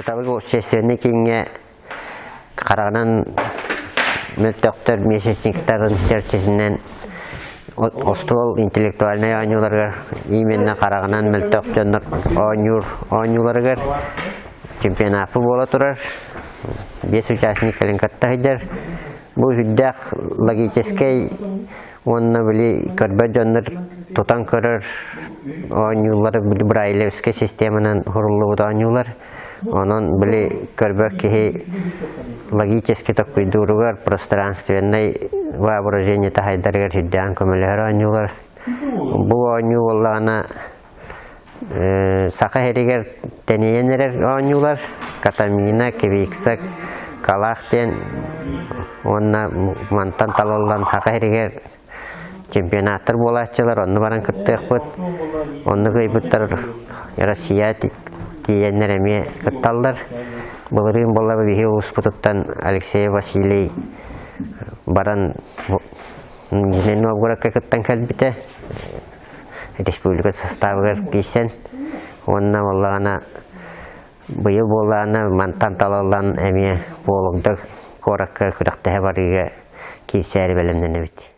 Кыталык общественнай кииҥҥэ хараҕынан мөлтөхтөр месячниктарын чэрчитинэн остуол интеллектуальнай оонньууларыгар именно хараҕынан мөлтөх дьоннор оонньуур оонньууларыгар чемпионаты буола турар. Биэс участник кэлин кытта сылдьар. Бу сүрдээх логическай уонна били көрбөт дьоннор тутан көрөр оонньуулары били Брайлевскай системанан суруллубут оонньуулар. Онон били көрбөт киһи логически толкуйдууругар пространственнай воображение таһайдарыгар сүрдээн көмөлөһөр оонньуулар. Бу оонньуу буоллаҕына Саха сиригэр тэнийэн эрэр оонньуулар Катамина, Квиксак, Калах диэн уонна мантан талыллан Саха сиригэр чемпионаттар буолааччылар, онно баран кыттыахпыт. Онно кыайбыттар Россия тиийэннэр эмиэ кытталлар. Былырыын буолла биһи улууспутуттан Алексей Василий баран Нижний Новгородка кыттан кэлбитэ. Республика составыгар киирсэн уонна буоллаҕына быйыл буоллаҕына мантан талыллан эмиэ Вологда куоракка күрэхтэһэ барыыга киирсээри бэлэмнэнэбит.